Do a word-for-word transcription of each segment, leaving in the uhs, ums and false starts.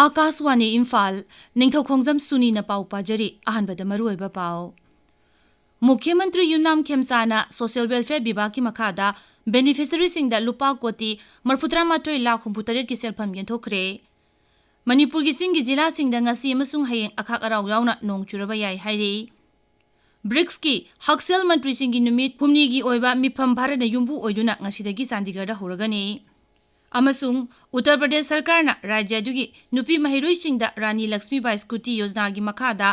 ꯑꯥꯀꯥꯁꯋꯥꯅꯤ ꯏꯝꯐꯥꯜ, ꯅꯤꯡꯊꯧꯈꯣꯡꯖꯝ ꯁꯨꯅꯤꯅ ꯄꯥꯎ ꯄꯥꯖꯔꯤ꯫ ꯑꯍꯥꯟꯕꯗ ꯃꯔꯨꯑꯣꯏꯕ ꯄꯥꯎ꯫ ꯃꯨꯈ꯭ꯌ ꯃꯟꯇ꯭ꯔꯤ ꯌꯨꯝꯅꯥꯝ ꯈꯦꯝꯆꯥꯅ ꯁꯣꯁꯤꯌꯦꯜ ꯋꯦꯜꯐꯤꯌꯔ ꯕꯤꯚꯥꯒꯀꯤ ꯃꯈꯥꯗ ꯕꯦꯅꯤꯐꯤꯁꯔꯤꯁꯤꯡꯗ ꯂꯨꯄꯥ ꯀꯣꯇꯤ ꯃꯔꯐꯨꯇꯔꯥꯃꯥꯊꯣꯏ ꯂꯥꯈ ꯍꯨꯝꯐꯨꯇꯔꯦꯠꯀꯤ ꯁꯦꯜꯐꯝ ꯌꯦꯟꯊꯣꯛꯈ꯭ꯔꯦ꯫ ꯃꯅꯤꯄꯨꯔꯒꯤ ꯆꯤꯡꯒꯤ ꯖꯤꯂꯥꯁꯤꯡꯗ ꯉꯁꯤ ꯑꯃꯁꯨꯡ ꯍꯌꯦꯡ ꯑꯈꯥꯛ ꯑꯔꯥꯎ ꯌꯥꯎꯅ ꯅꯣꯡ ꯆꯨꯔꯕ ꯌꯥꯏ ꯍꯥꯏꯔꯤ꯫ ꯕ꯭ꯔꯤꯛꯁꯀꯤ ꯍꯛꯁꯦꯜ ꯃꯟꯇ꯭ꯔꯤꯁꯤꯡꯒꯤ ꯅꯨꯃꯤꯠ ꯍꯨꯝꯅꯤꯒꯤ ꯑꯣꯏꯕ ꯃꯤꯐꯝ ꯚꯥꯔꯠꯅ ꯌꯨꯝꯕꯨ ꯑꯣꯏꯗꯨꯅ ꯉꯁꯤꯗꯒꯤ ꯆꯥꯟꯗꯤꯒꯔꯗ ꯍꯧꯔꯒꯅꯤ꯫ ꯑꯃꯁꯨꯡ ꯎꯠꯇꯔ ꯄ꯭ꯔꯗꯦꯁ ꯁꯔꯀꯥꯔꯅ ꯔꯥꯖ꯭ꯌ ꯑꯗꯨꯒꯤ ꯅꯨꯄꯤ ꯃꯍꯩꯔꯣꯏꯁꯤꯡꯗ ꯔꯥꯅꯤ ꯂꯛꯁꯃꯤꯕꯥꯏ ꯁ꯭ꯀꯨꯇꯤ ꯌꯣꯖꯅꯥꯒꯤ ꯃꯈꯥꯗ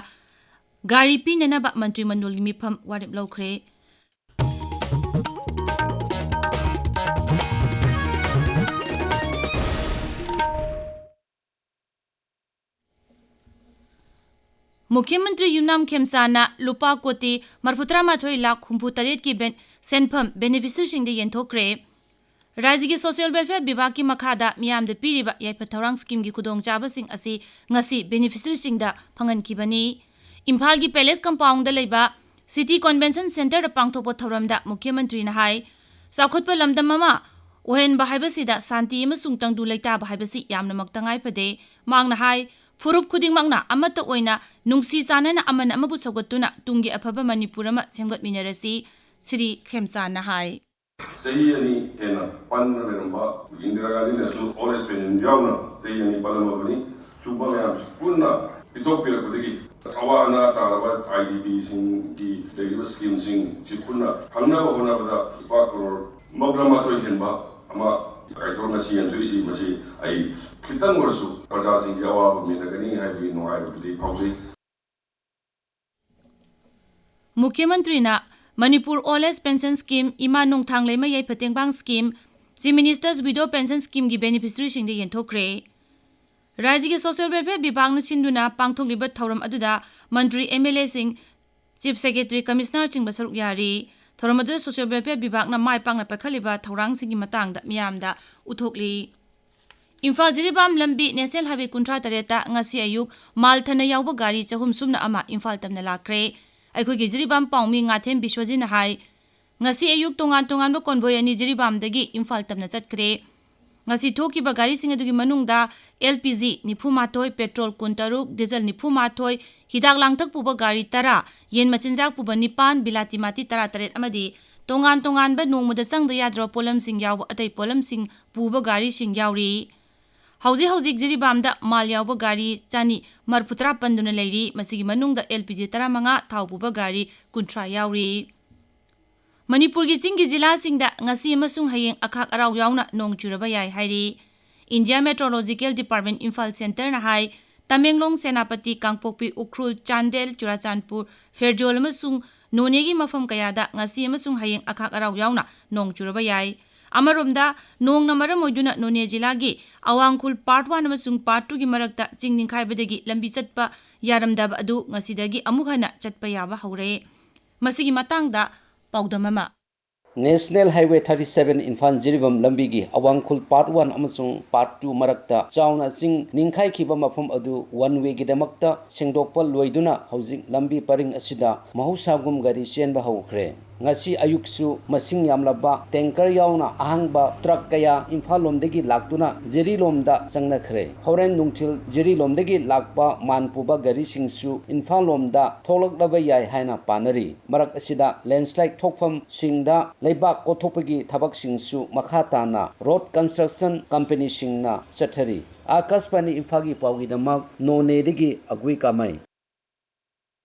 ꯒꯥꯔꯤ ꯄꯤꯅꯅꯕ ꯃꯟꯇ꯭ꯔꯤ ꯃꯟꯗꯜꯒꯤ ꯃꯤꯐꯝ ꯋꯥꯔꯦꯞ ꯂꯧꯈ꯭ꯔꯦ꯫ ꯃꯨꯈ꯭ꯌ ꯃꯟꯇ꯭ꯔꯤ ꯌꯨꯝꯅꯥꯝ ꯈꯦꯝꯆꯥꯅ ꯂꯨꯄꯥ ꯀꯣꯇꯤ ꯃꯔꯐꯨꯇꯔꯥꯃꯥꯊꯣꯏ ꯂꯥꯈ ꯍꯨꯝꯐꯨꯇꯔꯦꯠꯀꯤ ꯕꯦꯟ-, ꯁꯦꯟꯐꯝ ꯕꯦꯅꯤꯐꯤꯁꯔꯤꯁꯤꯡꯗ ꯌꯦꯟꯊꯣꯛꯈ꯭ꯔꯦ꯫ ꯔꯥꯖ꯭ꯌꯒꯤ ꯁꯣꯁꯤꯌꯦꯜ ꯋꯦꯜꯐꯤꯌꯔ ꯕꯤꯚꯥꯒꯀꯤ ꯃꯈꯥꯗ ꯃꯤꯌꯥꯝꯗ ꯄꯤꯔꯤꯕ ꯌꯥꯏꯐ ꯊꯧꯔꯥꯡ ꯁ꯭ꯀꯤꯝꯒꯤ ꯈꯨꯗꯣꯡꯆꯥꯕꯁꯤꯡ ꯑꯁꯤ ꯉꯁꯤ ꯕꯦꯅꯤꯐꯤꯁꯔꯤꯁꯤꯡꯗ ꯐꯪꯍꯟꯈꯤꯕꯅꯤ꯫ ꯏꯝꯐꯥꯜꯒꯤ ꯄꯦꯂꯦꯁ ꯀꯝꯄꯥꯎꯟꯗ ꯂꯩꯕ ꯁꯤꯇꯤ ꯀꯣꯟꯚꯦꯟꯁꯟ ꯁꯦꯟꯇꯔꯗ ꯄꯥꯡꯊꯣꯛꯄ ꯊꯧꯔꯝꯗ ꯃꯨꯈ꯭ꯌ ꯃꯟꯇ꯭ꯔꯤꯅ ꯍꯥꯏ, ꯆꯥꯎꯈꯠꯄ ꯂꯝꯗꯝ ꯑꯃ ꯑꯣꯏꯍꯟꯕ ꯍꯥꯏꯕꯁꯤꯗ ꯁꯥꯟꯇꯤ ꯑꯃꯁꯨꯡ ꯇꯪꯗꯨ ꯂꯩꯇꯥꯕ ꯍꯥꯏꯕꯁꯤ ꯌꯥꯝꯅꯃꯛ ꯇꯉꯥꯏ ꯐꯗꯦ꯫ ꯃꯍꯥꯛꯅ ꯍꯥꯏ, ꯐꯨꯔꯨꯞ ꯈꯨꯗꯤꯡꯃꯛꯅ ꯑꯃꯠꯇ ꯑꯣꯏꯅ ꯅꯨꯡꯁꯤ ꯆꯥꯟꯅꯅ ꯑꯃꯅ ꯑꯃꯕꯨ ꯁꯧꯒꯠꯇꯨꯅ ꯇꯨꯡꯒꯤ ꯑꯐꯕ ꯃꯅꯤꯄꯨꯔ ꯑꯃ ꯁꯦꯝꯒꯠꯃꯤꯟꯅꯔꯁꯤ, ꯁ꯭ꯔꯤ ꯈꯦꯝꯆꯥꯅ ꯍꯥꯏ꯫ ꯆꯍꯤ ꯑꯅꯤ ꯍꯦꯟꯅ ꯄꯟꯗꯨꯅ ꯂꯩꯔꯝꯕ Indira Gandhi national old age pension ꯌꯥꯎꯅ ꯆꯍꯤ ꯑꯅꯤ ꯄꯜꯂꯝꯃꯕꯅꯤ꯫ ꯁꯨꯕ ꯃꯌꯥꯝꯁꯤ ꯄꯨꯟꯅ ꯄꯤꯊꯣꯛꯄꯤꯔꯛꯄꯗꯒꯤ ꯑꯋꯥ ꯑꯅꯥ ꯇꯥꯔꯕ ꯑꯥꯏ ꯗꯤ ꯄꯤꯁꯤꯡꯒꯤ ꯂꯩꯔꯤꯕ ꯁ꯭ꯀꯤꯝꯁꯤꯡꯁꯤ ꯄꯨꯟꯅ ꯐꯪꯅꯕ ꯍꯣꯠꯅꯕꯗ ꯂꯨꯄꯥ ꯀꯔꯣꯔ ꯃꯧꯗ꯭ꯔꯥ ꯃꯥꯊꯣꯏ ꯍꯦꯟꯕ ꯑꯃ ꯀꯥꯏꯊꯣꯛ ꯉꯁꯤ ꯌꯦꯟꯊꯣꯛꯏꯁꯤ, ꯃꯁꯤ ꯑꯩ ꯈꯤꯇꯪ ꯑꯣꯏꯔꯁꯨ ꯄ꯭ꯔꯖꯥꯁꯤꯡꯒꯤ ꯑꯋꯥꯕ ꯃꯦꯟꯅꯒꯅꯤ ꯍꯥꯏꯕꯒꯤ ꯅꯨꯡꯉꯥꯏꯕꯗꯨꯗꯤ ꯐꯥꯎꯖꯩ꯫ ꯃꯨꯈ꯭ꯌ ꯃꯟꯇ꯭ꯔꯤꯅ Manipur old age pension scheme, ꯏꯃꯥ ꯅꯣꯡꯊꯥꯡꯂꯩꯃ ꯌꯥꯏꯐ ꯇꯦꯡꯕꯥꯡ scheme, chief ministers widow pension ꯁ꯭ꯀꯤꯝꯒꯤ ꯕꯦꯅꯤꯐꯤꯁꯔꯤꯁꯤꯡꯗ ꯌꯦꯟꯊꯣꯛꯈ꯭ꯔꯦ꯫ ꯔꯥꯖ꯭ꯌꯒꯤ ꯁꯣꯁꯤꯌꯦꯜ ꯋꯦꯜꯐꯤꯌꯔ ꯕꯤꯚꯥꯒꯅ ꯁꯤꯟꯗꯨꯅ ꯄꯥꯡꯊꯣꯛꯂꯤꯕ ꯊꯧꯔꯝ ꯑꯗꯨꯗ ꯃꯟꯇ꯭ꯔꯤ, ꯑꯦꯝ ꯑꯦꯜ ꯑꯦꯁꯤꯡ, ꯆꯤꯐ ꯁꯦꯀ꯭ꯔꯦꯇꯔꯤ, ꯀꯃꯤꯁꯅꯔꯆꯤꯡꯕ ꯁꯔꯨꯛ ꯌꯥꯔꯤ꯫ ꯊꯧꯔꯝ ꯑꯗꯨꯗ ꯁꯣꯁꯤꯌꯦꯜ ꯋꯦꯜꯐꯤꯌꯔ ꯕꯤꯚꯥꯒꯅ ꯃꯥꯏ ꯄꯥꯛꯅ ꯄꯥꯏꯈꯠꯂꯤꯕ ꯊꯧꯔꯥꯡꯁꯤꯡꯒꯤ ꯃꯇꯥꯡꯗ ꯃꯤꯌꯥꯝꯗ ꯎꯠꯊꯣꯛꯂꯤ꯫ ꯏꯝꯐꯥꯜ ꯖꯤꯔꯤꯕꯥꯝ ꯂꯝꯕꯤ ꯅꯦꯁꯅꯦꯜ ꯍꯥꯏꯋꯦ ꯀꯨꯟꯊ꯭ꯔꯥ ꯇꯔꯦꯠꯇ ꯉꯁꯤ ꯑꯌꯨꯛ ꯃꯥꯜ ꯊꯟꯅ ꯌꯥꯎꯕ ꯒꯥꯔꯤ ꯆꯍꯨꯝ ꯁꯨꯞꯅ ꯑꯃ ꯏꯝꯐꯥꯜ ꯇꯝꯅ ꯂꯥꯛꯈ꯭ꯔꯦ꯫ ꯑꯩꯈꯣꯏꯒꯤ ꯖꯤꯔꯤꯕꯥꯝ ꯄꯥꯎꯃꯤ ꯉꯥꯊꯦꯝ ꯕꯤꯁ꯭ꯋꯖꯤꯠꯅ ꯍꯥꯏ, ꯉꯁꯤ ꯑꯌꯨꯛ ꯇꯣꯉꯥꯟ ꯇꯣꯉꯥꯟꯕ ꯀꯣꯟꯚꯣꯏ ꯑꯅꯤ ꯖꯤꯔꯤꯕꯥꯝꯗꯒꯤ ꯏꯝꯐꯥꯜ ꯇꯝꯅ ꯆꯠꯈ꯭ꯔꯦ꯫ ꯉꯁꯤ ꯊꯣꯛꯈꯤꯕ ꯒꯥꯔꯤꯁꯤꯡ ꯑꯗꯨꯒꯤ ꯃꯅꯨꯡꯗ L P G ꯅꯤꯐꯨ ꯃꯥꯊꯣꯏ, petrol ꯀꯨꯟ ꯇꯔꯨꯛ, diesel ꯅꯤꯐꯨ ꯃꯥꯊꯣꯏ, ꯍꯤꯗꯥꯛ ꯂꯥꯡꯊꯛ ꯄꯨꯕ ꯒꯥꯔꯤ ꯇꯔꯥ, ꯌꯦꯟ ꯃꯆꯤꯟꯖꯥꯛ ꯄꯨꯕ ꯅꯤꯄꯥꯟ, ꯕꯤꯂꯥꯇꯤ ꯃꯥꯇꯤ ꯇꯔꯥ ꯇꯔꯦꯠ ꯑꯃꯗꯤ ꯇꯣꯉꯥꯟ ꯇꯣꯉꯥꯟꯕ ꯅꯣꯡꯃꯗ ꯆꯪꯗ ꯌꯥꯗ꯭ꯔꯕ ꯄꯣꯠꯂꯝꯁꯤꯡ ꯌꯥꯎꯕ ꯑꯇꯩ ꯄꯣꯠꯂꯝꯁꯤꯡ ꯄꯨꯕ ꯒꯥꯔꯤꯁꯤꯡ ꯌꯥꯎꯔꯤ꯫ ꯍꯧꯖꯤꯛ ꯍꯧꯖꯤꯛ ꯖꯤꯔꯤꯕꯥꯝꯗ ꯃꯥꯜ ꯌꯥꯎꯕ ꯒꯥꯔꯤ ꯆꯅꯤ ꯃꯔꯤꯐꯨ ꯇꯔꯥ ꯄꯟꯗꯨꯅ ꯂꯩꯔꯤ꯫ ꯃꯁꯤꯒꯤ ꯃꯅꯨꯡꯗ L P G ꯇꯔꯥꯃꯉꯥ, ꯊꯥꯎ ꯄꯨꯕ ꯒꯥꯔꯤ ꯀꯨꯟꯊ꯭ꯔꯥ ꯌꯥꯎꯔꯤ꯫ ꯃꯅꯤꯄꯨꯔꯒꯤ ꯆꯤꯡꯒꯤ ꯖꯤꯂꯥꯁꯤꯡꯗ ꯉꯁꯤ ꯑꯃꯁꯨꯡ ꯍꯌꯦꯡ ꯑꯈꯥꯛ ꯑꯔꯥꯎ ꯌꯥꯎꯅ ꯅꯣꯡ ꯆꯨꯔꯕ ꯌꯥꯏ ꯍꯥꯏꯔꯤ꯫ India Meteorological Department ꯏꯝꯐꯥꯜ centreꯅ ꯍꯥꯏ, ꯇꯃꯦꯡꯂꯣꯡ, ꯁꯦꯅꯥꯄꯇꯤ, ꯀꯥꯡꯄꯣꯛꯄꯤ, ꯎꯈ꯭ꯔꯨꯜ, ꯆꯥꯟꯗꯦꯜ, ꯆꯨꯔꯥꯆꯥꯟꯄꯨꯔ, ꯐꯦꯔꯖꯣꯜ ꯑꯃꯁꯨꯡ ꯅꯣꯅꯦꯒꯤ ꯃꯐꯝ ꯀꯌꯥꯗ ꯉꯁꯤ ꯑꯃꯁꯨꯡ ꯍꯌꯦꯡ ꯑꯈꯥꯛ ꯑꯔꯥꯎ ꯌꯥꯎꯅ ꯅꯣꯡ ꯆꯨꯔꯕ ꯌꯥꯏ꯫ ꯑꯃꯔꯣꯝꯗ, ꯅꯣꯡꯅ ꯃꯔꯝ ꯑꯣꯏꯗꯨꯅ ꯅꯣꯅꯦ ꯖꯤꯂꯥꯒꯤ ꯑꯋꯥꯡꯈꯨꯜ part one ꯑꯃꯁꯨꯡ part twoꯒꯤ ꯃꯔꯛꯇ ꯆꯤꯡ ꯅꯤꯡꯈꯥꯏꯕꯗꯒꯤ ꯂꯝꯕꯤ ꯆꯠꯄ ꯌꯥꯔꯝꯗꯕ ꯑꯗꯨ ꯉꯁꯤꯗꯒꯤ ꯑꯃꯨꯛ ꯍꯟꯅ ꯆꯠꯄ ꯌꯥꯕ ꯍꯧꯔꯦ꯫ ꯃꯁꯤꯒꯤ ꯃꯇꯥꯡꯗ ꯄꯥꯎꯗꯝ ꯑꯃ꯫ National Highway thirty seven Imphal Jiribam ꯂꯝꯕꯤꯒꯤ ꯑꯋꯥꯡꯈꯨꯜ part one ꯑꯃꯁꯨꯡ part two ꯃꯔꯛꯇ ꯆꯥꯎꯅ ꯆꯤꯡ ꯅꯤꯡꯈꯥꯏꯈꯤꯕ ꯃꯐꯝ ꯑꯗꯨ one wayꯒꯤꯗꯃꯛꯇ ꯁꯦꯡꯗꯣꯛꯄ ꯂꯣꯏꯗꯨꯅ ꯍꯧꯖꯤꯛ ꯂꯝꯕꯤ ꯄꯔꯤꯡ ꯑꯁꯤꯗ ꯃꯍꯧꯁꯥꯒꯨꯝ ꯒꯥꯔꯤ ꯆꯦꯟꯕ ꯍꯧꯈ꯭ꯔꯦ꯫ ꯉꯁꯤ ꯑꯌꯨꯛꯁꯨ ꯃꯁꯤꯡ ꯌꯥꯝꯂꯕ tanker ꯌꯥꯎꯅ ꯑꯍꯥꯡꯕ truck ꯀꯌꯥ ꯏꯝꯐꯥꯜ ꯂꯣꯝꯗꯒꯤ ꯂꯥꯛꯇꯨꯅ ꯖꯤꯔꯤ ꯂꯣꯝꯗ ꯆꯪꯅꯈ꯭ꯔꯦ꯫ ꯍꯣꯔꯦꯟ ꯅꯨꯡꯊꯤꯜ ꯖꯤꯔꯤ ꯂꯣꯝꯗꯒꯤ ꯂꯥꯛꯄ ꯃꯥꯟ ꯄꯨꯕ ꯒꯥꯔꯤꯁꯤꯡꯁꯨ ꯏꯝꯐꯥꯜ ꯂꯣꯝꯗ ꯊꯣꯛꯂꯛꯂꯕ ꯌꯥꯏ ꯍꯥꯏꯅ ꯄꯥꯅꯔꯤ꯫ ꯃꯔꯛ ꯑꯁꯤꯗ landslide ꯊꯣꯛꯐꯝꯁꯤꯡꯗ ꯂꯩꯕꯥꯛ ꯀꯣꯊꯣꯛꯄꯒꯤ ꯊꯕꯛꯁꯤꯡꯁꯨ ꯃꯈꯥ ꯇꯥꯅ Road Construction Companyꯁꯤꯡꯅ ꯆꯠꯊꯔꯤ꯫ ꯑꯥꯀꯥꯁꯕꯥꯅꯤ ꯏꯝꯐꯥꯜꯒꯤ ꯄꯥꯎꯒꯤꯗꯃꯛ ꯅꯣꯅꯦꯗꯒꯤ ꯑꯒꯨꯏ ꯀꯥꯃꯩ꯫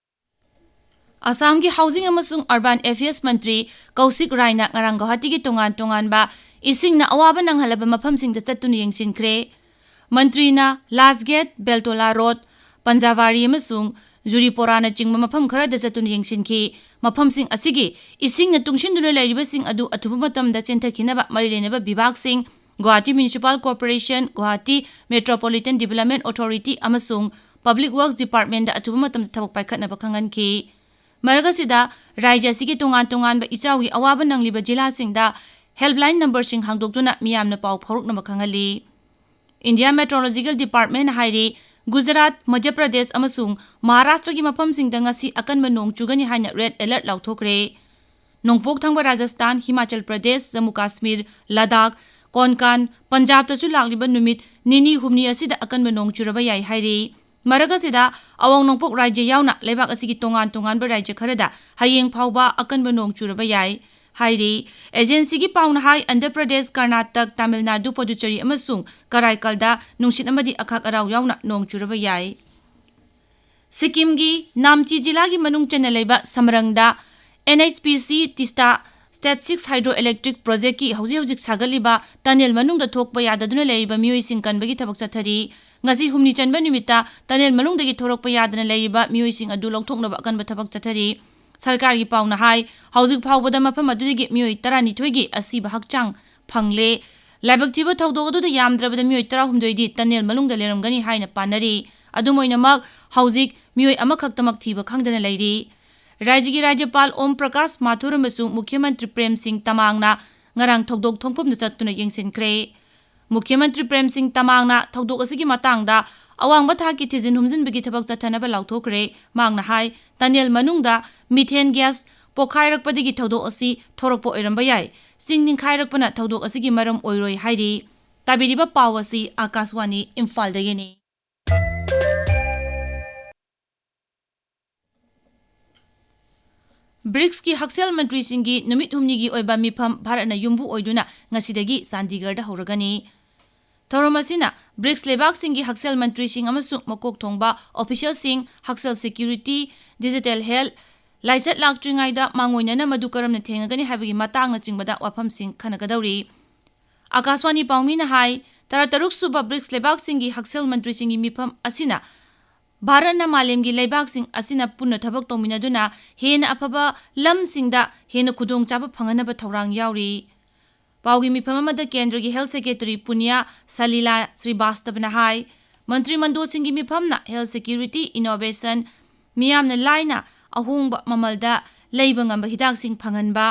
ꯑꯁꯥꯝꯒꯤ Housing ꯑꯃꯁꯨꯡ Urban Affairs ꯃꯟꯇ꯭ꯔꯤ ꯀꯧꯁꯤꯛ ꯔꯥꯏꯅ ꯉꯔꯥꯡ ꯒꯧꯍꯥꯇꯤꯒꯤ ꯇꯣꯉꯥꯟ ꯇꯣꯉꯥꯟꯕ ꯏꯁꯤꯡꯅ ꯑꯋꯥꯕ ꯅꯪꯍꯜꯂꯕ ꯃꯐꯝꯁꯤꯡꯗ ꯆꯠꯇꯨꯅ ꯌꯦꯡꯁꯤꯟꯈ꯭ꯔꯦ꯫ ꯃꯟꯇ꯭ꯔꯤꯅ ꯂꯥꯁꯒꯦꯠ, ꯕꯦꯜꯇꯣꯂꯥ ꯔꯣꯗ, ꯄꯟꯖꯥꯋꯥꯔꯤ ꯑꯃꯁꯨꯡ ꯖꯨꯔꯤꯄꯣꯔꯥꯅꯆꯤꯡꯕ ꯃꯐꯝ ꯈꯔꯗ ꯆꯠꯇꯨꯅ ꯌꯦꯡꯁꯤꯟꯈꯤ꯫ ꯃꯐꯝꯁꯤꯡ ꯑꯁꯤꯒꯤ ꯏꯁꯤꯡꯅ ꯇꯨꯡꯁꯤꯟꯗꯨꯅ ꯂꯩꯔꯤꯕꯁꯤꯡ ꯑꯗꯨ ꯑꯊꯨꯕ ꯃꯇꯝꯗ ꯆꯦꯟꯊꯈꯤꯅꯕ ꯃꯔꯤ ꯂꯩꯅꯕ ꯕꯤꯚꯥꯒꯁꯤꯡ, Guwahati Municipal Corporation, Guwahati Metropolitan Development Authority ꯑꯃꯁꯨꯡ Public Works Departmentꯗ ꯑꯊꯨꯕ ꯃꯇꯝꯗ ꯊꯕꯛ ꯄꯥꯏꯈꯠꯅꯕ ꯈꯪꯍꯟꯈꯤ꯫ ꯃꯔꯛ ꯑꯁꯤꯗ, ꯔꯥꯖ꯭ꯌ ꯑꯁꯤꯒꯤ ꯇꯣꯉꯥꯟ ꯇꯣꯉꯥꯟꯕ ꯏꯆꯥꯎꯒꯤ ꯑꯋꯥꯕ ꯅꯪꯂꯤꯕ ꯖꯤꯂꯥꯁꯤꯡꯗ helpline numberꯁꯤꯡ ꯍꯥꯡꯗꯣꯛꯇꯨꯅ ꯃꯤꯌꯥꯝꯅ ꯄꯥꯎ ꯐꯥꯎꯔꯛꯅꯕ ꯈꯪꯍꯜꯂꯤ꯫ India Meteorological Department ꯍꯥꯏꯔꯤ, ꯒꯨꯖꯔꯥꯠ, ꯃꯙ꯭ꯌ ꯄ꯭ꯔꯗꯦꯁ ꯑꯃꯁꯨꯡ ꯃꯍꯥꯔꯥꯁꯇ꯭ꯔꯒꯤ ꯃꯐꯝꯁꯤꯡꯗ ꯉꯁꯤ ꯑꯀꯟꯕ ꯅꯣꯡ ꯆꯨꯒꯅꯤ ꯍꯥꯏꯅ red alert ꯂꯥꯎꯊꯣꯛꯈ꯭ꯔꯦ꯫ ꯅꯣꯡꯄꯣꯛ ꯊꯪꯕ ꯔꯥꯖꯁꯊꯥꯟ, ꯍꯤꯃꯥꯆꯜ ꯄ꯭ꯔꯗꯦꯁ, ꯖꯝꯃꯨ ꯀꯥꯁꯃꯤꯔ, ꯂꯗꯥꯈ, ꯀꯣꯟꯀꯥꯟ, ꯄꯟꯖꯥꯕꯇꯁꯨ ꯂꯥꯛꯂꯤꯕ ꯅꯨꯃꯤꯠ ꯅꯤꯅꯤ ꯍꯨꯝꯅꯤ ꯑꯁꯤꯗ ꯑꯀꯟꯕ ꯅꯣꯡ ꯆꯨꯔꯕ ꯌꯥꯏ ꯍꯥꯏꯔꯤ꯫ ꯃꯔꯛ ꯑꯁꯤꯗ, ꯑꯋꯥꯡ ꯅꯣꯡꯄꯣꯛ ꯔꯥꯖ꯭ꯌ ꯌꯥꯎꯅ ꯂꯩꯕꯥꯛ ꯑꯁꯤꯒꯤ ꯇꯣꯉꯥꯟ ꯇꯣꯉꯥꯟꯕ ꯔꯥꯖ꯭ꯌ ꯈꯔꯗ ꯍꯌꯦꯡ ꯐꯥꯎꯕ ꯑꯀꯟꯕ ꯅꯣꯡ ꯆꯨꯔꯕ ꯌꯥꯏ ꯍꯥꯏꯔꯤ꯫ ꯑꯦꯖꯦꯟꯁꯤꯒꯤ ꯄꯥꯎꯅ ꯍꯥꯏ, ꯑꯟꯙ꯭ꯔ ꯄ꯭ꯔꯗꯦꯁ, ꯀꯔꯅꯥꯇꯛ, ꯇꯥꯃꯤꯜ ꯅꯥꯗꯨ, ꯄꯗꯨꯆꯦꯔꯤ ꯑꯃꯁꯨꯡ ꯀꯔꯥꯏꯀꯜꯗ ꯅꯨꯡꯁꯤꯠ ꯑꯃꯗꯤ ꯑꯈꯥꯛ ꯑꯔꯥꯎ ꯌꯥꯎꯅ ꯅꯣꯡ ꯆꯨꯔꯕ ꯌꯥꯏ꯫ ꯁꯤꯛꯀꯤꯝꯒꯤ ꯅꯥꯝꯆꯤ ꯖꯤꯂꯥꯒꯤ ꯃꯅꯨꯡ ꯆꯟꯅ ꯂꯩꯕ ꯁꯃꯔꯪꯗ NHPC Teesta State six Hydro Electric Projectꯀꯤ ꯍꯧꯖꯤꯛ ꯍꯧꯖꯤꯛ ꯁꯥꯒꯠꯂꯤꯕ tunnel ꯃꯅꯨꯡꯗ ꯊꯣꯛꯄ ꯌꯥꯗꯗꯨꯅ ꯂꯩꯔꯤꯕ ꯃꯤꯑꯣꯏꯁꯤꯡ ꯀꯟꯕꯒꯤ ꯊꯕꯛ ꯆꯠꯊꯔꯤ꯫ ꯉꯁꯤ ꯍꯨꯝꯅꯤ ꯆꯟꯕ ꯅꯨꯃꯤꯠꯇ tunnel ꯃꯅꯨꯡꯗꯒꯤ ꯊꯣꯔꯛꯄ ꯌꯥꯗꯅ ꯂꯩꯔꯤꯕ ꯃꯤꯑꯣꯏꯁꯤꯡ ꯑꯗꯨ ꯂꯧꯊꯣꯛꯅꯕ ꯑꯀꯟꯕ ꯊꯕꯛ ꯆꯠꯊꯔꯤ꯫ ꯁꯔꯀꯥꯔꯒꯤ ꯄꯥꯎꯅ ꯍꯥꯏ, ꯍꯧꯖꯤꯛ ꯐꯥꯎꯕꯗ ꯃꯐꯝ ꯑꯗꯨꯗꯒꯤ ꯃꯤꯑꯣꯏ ꯇꯔꯥꯅꯤꯊꯣꯏꯒꯤ ꯑꯁꯤꯕ ꯍꯛꯆꯥꯡ ꯐꯪꯂꯦ꯫ ꯂꯥꯏꯕꯛ ꯊꯤꯕ ꯊꯧꯗꯣꯛ ꯑꯗꯨꯗ ꯌꯥꯝꯗ꯭ꯔꯕꯗ ꯃꯤꯑꯣꯏ ꯇꯔꯥꯍꯨꯝꯗꯣꯏꯗꯤ tunnel ꯃꯅꯨꯡꯗ ꯂꯩꯔꯝꯒꯅꯤ ꯍꯥꯏꯅ ꯄꯥꯅꯔꯤ꯫ ꯑꯗꯨꯝ ꯑꯣꯏꯅꯃꯛ, ꯍꯧꯖꯤꯛ ꯃꯤꯑꯣꯏ ꯑꯃꯈꯛꯇꯃꯛ ꯊꯤꯕ ꯈꯪꯗꯅ ꯂꯩꯔꯤ꯫ ꯔꯥꯖ꯭ꯌꯒꯤ ꯔꯥꯖ꯭ꯌꯄꯥꯜ ꯑꯣꯝ ꯄ꯭ꯔꯀꯥꯁ ꯃꯥꯊꯨꯔ ꯑꯃꯁꯨꯡ ꯃꯨꯈ꯭ꯌ ꯃꯟꯇ꯭ꯔꯤ ꯄ꯭ꯔꯦꯝ ꯁꯤꯡ ꯇꯃꯥꯡꯅ ꯉꯔꯥꯡ ꯊꯧꯗꯣꯛ ꯊꯣꯛꯐꯝꯗ ꯆꯠꯇꯨꯅ ꯌꯦꯡꯁꯤꯟꯈ꯭ꯔꯦ꯫ ꯃꯨꯈ꯭ꯌ ꯃꯟꯇ꯭ꯔꯤ ꯄ꯭ꯔꯦꯝ ꯁꯤꯡ ꯇꯃꯥꯡꯅ ꯊꯧꯗꯣꯛ ꯑꯁꯤꯒꯤ ꯃꯇꯥꯡꯗ ꯑꯋꯥꯡꯕ ꯊꯥꯛꯀꯤ ꯊꯤꯖꯤꯟ ꯍꯨꯝꯖꯤꯟꯕꯒꯤ ꯊꯕꯛ ꯆꯠꯊꯅꯕ ꯂꯥꯎꯊꯣꯛꯈ꯭ꯔꯦ꯫ ꯃꯍꯥꯛꯅ ꯍꯥꯏ, tunnel ꯃꯅꯨꯡꯗ methane gas ꯄꯣꯈꯥꯏꯔꯛꯄꯗꯒꯤ ꯊꯧꯗꯣꯛ ꯑꯁꯤ ꯊꯣꯔꯛꯄ ꯑꯣꯏꯔꯝꯕ ꯌꯥꯏ꯫ ꯆꯤꯡ ꯅꯤꯡꯈꯥꯏꯔꯛꯄꯅ ꯊꯧꯗꯣꯛ ꯑꯁꯤꯒꯤ ꯃꯔꯝ ꯑꯣꯏꯔꯣꯏ ꯍꯥꯏꯔꯤ꯫ ꯇꯥꯕꯤꯔꯤꯕ ꯄꯥꯎ ꯑꯁꯤ ꯑꯀꯥꯁꯋꯥꯅꯤ ꯏꯝꯐꯥꯜꯗꯒꯤꯅꯤ꯫ ꯕ꯭ꯔꯤꯛꯁꯀꯤ ꯍꯛꯁꯦꯜ ꯃꯟꯇ꯭ꯔꯤꯁꯤꯡꯒꯤ ꯅꯨꯃꯤꯠ ꯍꯨꯝꯅꯤꯒꯤ ꯑꯣꯏꯕ ꯃꯤꯐꯝ ꯚꯥꯔꯠꯅ ꯌꯨꯝꯕꯨ ꯑꯣꯏꯗꯨꯅ ꯉꯁꯤꯗꯒꯤ ꯆꯥꯟꯗꯤꯒꯔꯗ ꯍꯧꯔꯒꯅꯤ꯫ ꯊꯧꯔꯝ ꯑꯁꯤꯅ ꯕ꯭ꯔꯤꯛꯁ ꯂꯩꯕꯥꯛꯁꯤꯡꯒꯤ ꯍꯛꯁꯦꯜ ꯃꯟꯇ꯭ꯔꯤꯁꯤꯡ ꯑꯃꯁꯨꯡ ꯃꯀꯣꯛ ꯊꯣꯡꯕ officialꯁꯤꯡ ꯍꯛꯁꯦꯜ security, digital health, ꯂꯥꯏꯆꯠ ꯂꯥꯛꯇ꯭ꯔꯤꯉꯩꯗ ꯃꯥꯡꯑꯣꯏꯅꯅ ꯃꯗꯨ ꯀꯔꯝꯅ ꯊꯦꯡꯅꯒꯅꯤ ꯍꯥꯏꯕꯒꯤ ꯃꯇꯥꯡꯅꯆꯤꯡꯕꯗ ꯋꯥꯐꯝꯁꯤꯡ ꯈꯟꯅꯒꯗꯧꯔꯤ꯫ ꯑꯀꯥꯁꯋꯥꯅꯤ ꯄꯥꯎꯃꯤꯅ ꯍꯥꯏ, ꯇꯔꯥꯇꯔꯨꯛ ꯁꯨꯕ ꯕ꯭ꯔꯤꯛꯁ ꯂꯩꯕꯥꯛꯁꯤꯡꯒꯤ ꯍꯛꯁꯦꯜ ꯃꯟꯇ꯭ꯔꯤꯁꯤꯡꯒꯤ ꯃꯤꯐꯝ ꯑꯁꯤꯅ ꯚꯥꯔꯠꯅ ꯃꯥꯂꯦꯝꯒꯤ ꯂꯩꯕꯥꯛꯁꯤꯡ ꯑꯁꯤꯅ ꯄꯨꯟꯅ ꯊꯕꯛ ꯇꯧꯃꯤꯟꯅꯗꯨꯅ ꯍꯦꯟꯅ ꯑꯐꯕ ꯂꯝꯁꯤꯡꯗ ꯍꯦꯟꯅ ꯈꯨꯗꯣꯡꯆꯥꯕ ꯐꯪꯍꯟꯅꯕ ꯊꯧꯔꯥꯡ ꯌꯥꯎꯔꯤ꯫ ꯄꯥꯎꯒꯤ ꯃꯤꯐꯝ ꯑꯃꯗ ꯀꯦꯟꯗ꯭ꯔꯒꯤ health secretary ꯄꯨꯅꯤꯌꯥ ꯁꯂꯤꯂꯥ ꯁ꯭ꯔꯤꯕꯥꯁꯇꯕꯅ ꯍꯥꯏ, ꯃꯟꯇ꯭ꯔꯤ ꯃꯟꯗꯣꯁꯤꯡꯒꯤ ꯃꯤꯐꯝꯅ health security, innovation, ꯃꯤꯌꯥꯝꯅ ꯂꯥꯏꯅ ꯑꯍꯣꯡꯕ ꯃꯃꯜꯗ ꯂꯩꯕ ꯉꯝꯕ ꯍꯤꯗꯥꯛꯁꯤꯡ ꯐꯪꯍꯟꯕ,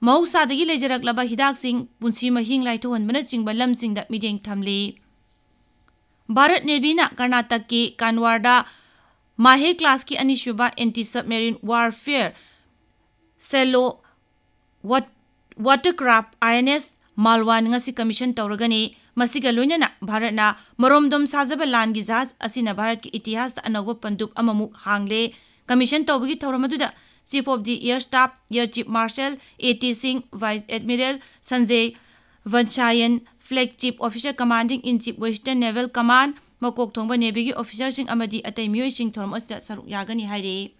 ꯃꯍꯧꯁꯥꯗꯒꯤ ꯂꯩꯖꯔꯛꯂꯕ ꯍꯤꯗꯥꯛꯁꯤꯡ ꯄꯨꯟꯁꯤ ꯃꯍꯤꯡ ꯂꯥꯏꯊꯣꯛꯍꯟꯕꯅꯆꯤꯡꯕ ꯂꯝꯁꯤꯡꯗ ꯃꯤꯠꯌꯦꯡ ꯊꯝꯂꯤ꯫ ꯚꯥꯔꯠ ꯅꯦꯚꯤꯅ ꯀꯔꯅꯥꯇꯛꯀꯤ ꯀꯥꯟꯋꯥꯔꯗ ꯃꯥꯍꯦ classꯀꯤ ꯑꯅꯤꯁꯨꯕ anti submarine warfare ꯁꯦꯂꯣ ꯋꯥꯠ-, watercraft INS ꯃꯥꯜꯋꯥꯟ ꯉꯁꯤ commission ꯇꯧꯔꯒꯅꯤ꯫ ꯃꯁꯤꯒ ꯂꯣꯏꯅꯅ ꯚꯥꯔꯠꯅ ꯃꯔꯣꯝꯗꯣꯝ ꯁꯥꯖꯕ ꯂꯥꯟꯒꯤ ꯖꯍꯥꯖ ꯑꯁꯤꯅ ꯚꯥꯔꯠꯀꯤ ꯏꯇꯤꯍꯥꯁꯇ ꯑꯅꯧꯕ ꯄꯟꯗꯨꯞ ꯑꯃꯃꯨꯛ ꯍꯥꯡꯂꯦ꯫ Commission ꯇꯧꯕꯒꯤ ꯊꯧꯔꯝ ꯑꯗꯨꯗ Chief of the Air Staff, Air Chief Marshal A T Singh, Vice Admiral Sanjay Vansayan, Flag Chief Officer Commanding in Chief Western Naval Command, ꯃꯀꯣꯛ ꯊꯣꯡꯕ Navyꯒꯤ officerꯁꯤꯡ ꯑꯃꯗꯤ ꯑꯇꯩ ꯃꯤꯑꯣꯏꯁꯤꯡ ꯊꯧꯔꯝ ꯑꯁꯤꯗ ꯁꯔꯨꯛ ꯌꯥꯒꯅꯤ ꯍꯥꯏꯔꯤ꯫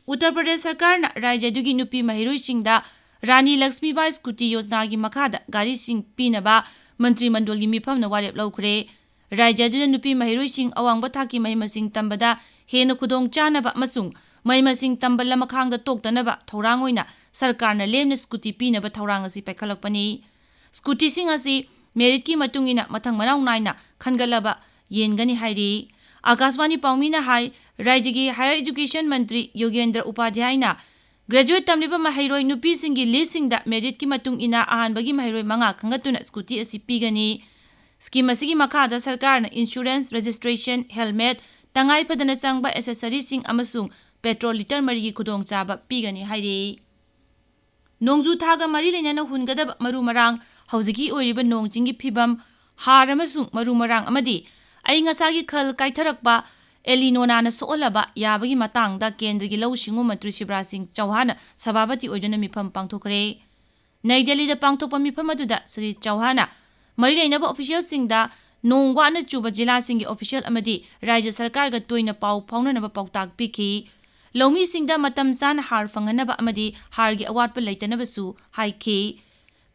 ꯎꯠꯇꯔ ꯄ꯭ꯔꯗꯦꯁ ꯁꯔꯀꯥꯔꯅ ꯔꯥꯖ꯭ꯌ ꯑꯗꯨꯒꯤ ꯅꯨꯄꯤ ꯃꯍꯩꯔꯣꯏꯁꯤꯡꯗ ꯔꯥꯅꯤ ꯂꯛꯁꯃꯤꯕꯥꯏ ꯁ꯭ꯀꯨꯇꯤ ꯌꯣꯖꯅꯥꯒꯤ ꯃꯈꯥꯗ ꯒꯥꯔꯤꯁꯤꯡ ꯄꯤꯅꯕ ꯃꯟꯇ꯭ꯔꯤ ꯃꯟꯗꯜꯒꯤ ꯃꯤꯐꯝꯅ ꯋꯥꯔꯦꯞ ꯂꯧꯈ꯭ꯔꯦ꯫ ꯔꯥꯖ꯭ꯌ ꯑꯗꯨꯗ ꯅꯨꯄꯤ ꯃꯍꯩꯔꯣꯏꯁꯤꯡ ꯑꯋꯥꯡꯕ ꯊꯥꯛꯀꯤ ꯃꯍꯩ ꯃꯁꯤꯡ ꯇꯝꯕꯗ ꯍꯦꯟꯅ ꯈꯨꯗꯣꯡ ꯆꯥꯅꯕ ꯑꯃꯁꯨꯡ ꯃꯍꯩ ꯃꯁꯤꯡ ꯇꯝꯕ ꯂꯃꯈꯥꯡꯗ ꯇꯣꯛꯇꯅꯕ ꯊꯧꯔꯥꯡ ꯑꯣꯏꯅ ꯁꯔꯀꯥꯔꯅ ꯂꯦꯝꯅ ꯁ꯭ꯀꯨꯇꯤ ꯄꯤꯅꯕ ꯊꯧꯔꯥꯡ ꯑꯁꯤ ꯄꯥꯏꯈꯠꯂꯛꯄꯅꯤ꯫ ꯁ꯭ꯀꯨꯇꯤꯁꯤꯡ ꯑꯁꯤ meritꯀꯤ ꯃꯇꯨꯡ ꯏꯟꯅ ꯃꯊꯪ ꯃꯅꯥꯎ ꯅꯥꯏꯅ ꯈꯟꯒꯠꯂꯕ ꯌꯦꯟꯒꯅꯤ ꯍꯥꯏꯔꯤ꯫ ꯑꯀꯥꯁꯕꯥꯅꯤ ꯄꯥꯎꯃꯤꯅ ꯍꯥꯏ, ꯔꯥꯖ꯭ꯌꯒꯤ Higher Education ꯃꯟꯇ꯭ꯔꯤ ꯌꯣꯒꯦꯟꯗ꯭ꯔ ꯎꯄꯥꯙ꯭ꯌꯥꯌꯅ graduate ꯇꯝꯂꯤꯕ ꯃꯍꯩꯔꯣꯏ ꯅꯨꯄꯤꯁꯤꯡꯒꯤ listꯁꯤꯡꯗ meritꯀꯤ ꯃꯇꯨꯡ ꯏꯟꯅ ꯑꯍꯥꯟꯕꯒꯤ ꯃꯍꯩꯔꯣꯏ ꯃꯉꯥ ꯈꯟꯒꯠꯇꯨꯅ ꯁ꯭ꯀꯨꯇꯤ ꯑꯁꯤ ꯄꯤꯒꯅꯤ꯫ Scheme ꯑꯁꯤꯒꯤ ꯃꯈꯥꯗ ꯁꯔꯀꯥꯔꯅ insurance, registration, helmet, ꯇꯉꯥꯏ ꯐꯗꯅ ꯆꯪꯕ accessoryꯁꯤꯡ ꯑꯃꯁꯨꯡ petrol litre ꯃꯔꯤꯒꯤ ꯈꯨꯗꯣꯡꯆꯥꯕ ꯄꯤꯒꯅꯤ ꯍꯥꯏꯔꯤ꯫ ꯅꯣꯡꯖꯨ ꯊꯥꯒ ꯃꯔꯤ ꯂꯩꯅꯅ ꯍꯨꯟꯒꯗꯕ ꯃꯔꯨ ꯃꯔꯥꯡ, ꯍꯧꯖꯤꯛꯀꯤ ꯑꯣꯏꯔꯤꯕ ꯅꯣꯡ ꯆꯤꯡꯒꯤ ꯐꯤꯕꯝ, ꯍꯥꯔ ꯑꯃꯁꯨꯡ ꯃꯔꯨ ꯃꯔꯥꯡ ꯑꯃꯗꯤ ꯑꯏꯪ ꯑꯁꯥꯒꯤ ꯈꯜ ꯀꯥꯏꯊꯔꯛꯄ ꯑꯦꯂꯤꯅꯣꯅꯥꯅ ꯁꯣꯛꯍꯜꯂꯕ ꯌꯥꯕꯒꯤ ꯃꯇꯥꯡꯗ ꯀꯦꯟꯗ꯭ꯔꯒꯤ ꯂꯧꯎ ꯁꯤꯡꯎ ꯃꯟꯇ꯭ꯔꯤ ꯁꯤꯕꯔꯥꯖ ꯁꯤꯡ ꯆꯧꯍꯥꯟꯅ ꯁꯚꯥꯄꯇꯤ ꯑꯣꯏꯗꯨꯅ ꯃꯤꯐꯝ ꯄꯥꯡꯊꯣꯛꯈ꯭ꯔꯦ꯫ ꯅꯩ ꯗꯦꯜꯂꯤꯗ ꯄꯥꯡꯊꯣꯛꯄ ꯃꯤꯐꯝ ꯑꯗꯨꯗ ꯁ꯭ꯔꯤ ꯆꯧꯍꯥꯟꯅ ꯃꯔꯤ ꯂꯩꯅꯕ officialꯁꯤꯡꯗ ꯅꯣꯡ ꯋꯥꯠꯅ ꯆꯨꯕ ꯖꯤꯂꯥꯁꯤꯡꯒꯤ official ꯑꯃꯗꯤ ꯔꯥꯖ꯭ꯌ ꯁꯔꯀꯥꯔꯒ ꯇꯣꯏꯅ ꯄꯥꯎ ꯐꯥꯎꯅꯅꯕ ꯄꯥꯎꯇꯥꯛ ꯄꯤꯈꯤ꯫ ꯂꯧꯃꯤꯁꯤꯡꯗ ꯃꯇꯝ ꯆꯥꯅ ꯍꯥꯔ ꯐꯪꯍꯟꯅꯕ ꯑꯃꯗꯤ ꯍꯥꯔꯒꯤ ꯑꯋꯥꯠꯄ ꯂꯩꯇꯅꯕꯁꯨ ꯍꯥꯏꯈꯤ꯫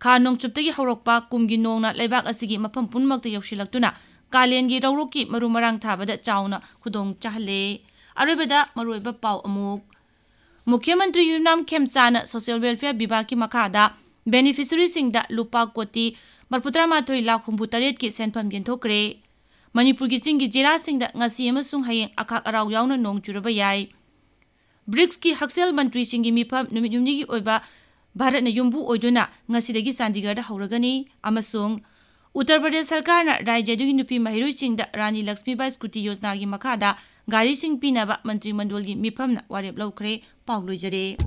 ꯈꯥ ꯅꯣꯡꯆꯨꯞꯇꯒꯤ ꯍꯧꯔꯛꯄ ꯀꯨꯝꯒꯤ ꯅꯣꯡꯅ ꯂꯩꯕꯥꯛ ꯑꯁꯤꯒꯤ ꯃꯐꯝ ꯄꯨꯝꯅꯃꯛꯇ ꯌꯧꯁꯤꯜꯂꯛꯇꯨꯅ ꯀꯥꯂꯦꯟꯒꯤ ꯂꯧꯔꯣꯛꯀꯤ ꯃꯔꯨ ꯃꯔꯥꯡ ꯊꯥꯕꯗ ꯆꯥꯎꯅ ꯈꯨꯗꯣꯡ ꯆꯥꯍꯜꯂꯦ꯫ ꯑꯔꯣꯏꯕꯗ ꯃꯔꯨꯑꯣꯏꯕ ꯄꯥꯎ ꯑꯃꯨꯛ꯫ ꯃꯨꯈ꯭ꯌ ꯃꯟꯇ꯭ꯔꯤ ꯌꯨꯝꯅꯥꯝ ꯈꯦꯝꯆꯥꯅ social welfare ꯕꯤꯚꯥꯒꯀꯤ ꯃꯈꯥꯗ beneficiaryꯁꯤꯡꯗ ꯂꯨꯄꯥ ꯀꯣꯇꯤ ꯃꯔꯐꯨꯇꯔꯥꯃꯥꯊꯣꯏ ꯂꯥꯈ ꯍꯨꯝꯐꯨꯇꯔꯦꯠꯀꯤ ꯁꯦꯟꯐꯝ ꯌꯦꯟꯊꯣꯛꯈ꯭ꯔꯦ꯫ ꯃꯅꯤꯄꯨꯔꯒꯤ ꯆꯤꯡꯒꯤ ꯖꯤꯂꯥꯁꯤꯡꯗ ꯉꯁꯤ ꯑꯃꯁꯨꯡ ꯍꯌꯦꯡ ꯑꯈꯥꯛ ꯑꯔꯥꯎ ꯌꯥꯎꯅ ꯅꯣꯡ ꯆꯨꯔꯕ ꯌꯥꯏ꯫ BRICSꯀꯤ ꯍꯛꯁꯦꯜ ꯃꯟꯇ꯭ꯔꯤꯁꯤꯡꯒꯤ ꯃꯤꯐꯝ ꯅꯨꯃꯤꯠ ꯍꯨꯝꯅꯤꯒꯤ ꯑꯣꯏꯕ ꯚꯥꯔꯠꯅ ꯌꯨꯝꯕꯨ ꯑꯣꯏꯗꯨꯅ ꯉꯁꯤꯗꯒꯤ ꯆꯥꯟꯗꯤꯒꯔꯗ ꯍꯧꯔꯒꯅꯤ ꯑꯃꯁꯨꯡ ꯎꯠꯇꯔ ꯄ꯭ꯔꯗꯦꯁ ꯁꯔꯀꯥꯔꯅ ꯔꯥꯖ꯭ꯌ ꯑꯗꯨꯒꯤ ꯅꯨꯄꯤ ꯃꯍꯩꯔꯣꯏꯁꯤꯡꯗ ꯔꯥꯅꯤ ꯂꯛꯁꯃꯤꯕꯥꯏ ꯁ꯭ꯀꯨꯇꯤ ꯌꯣꯖꯅꯥꯒꯤ ꯃꯈꯥꯗ ꯒꯥꯔꯤꯁꯤꯡ ꯄꯤꯅꯕ ꯃꯟꯇ꯭ꯔꯤ ꯃꯟꯗꯜꯒꯤ ꯃꯤꯐꯝꯅ ꯋꯥꯔꯦꯞ ꯂꯧꯈ꯭ꯔꯦ꯫ ꯄꯥꯎ ꯂꯣꯏꯖꯔꯦ꯫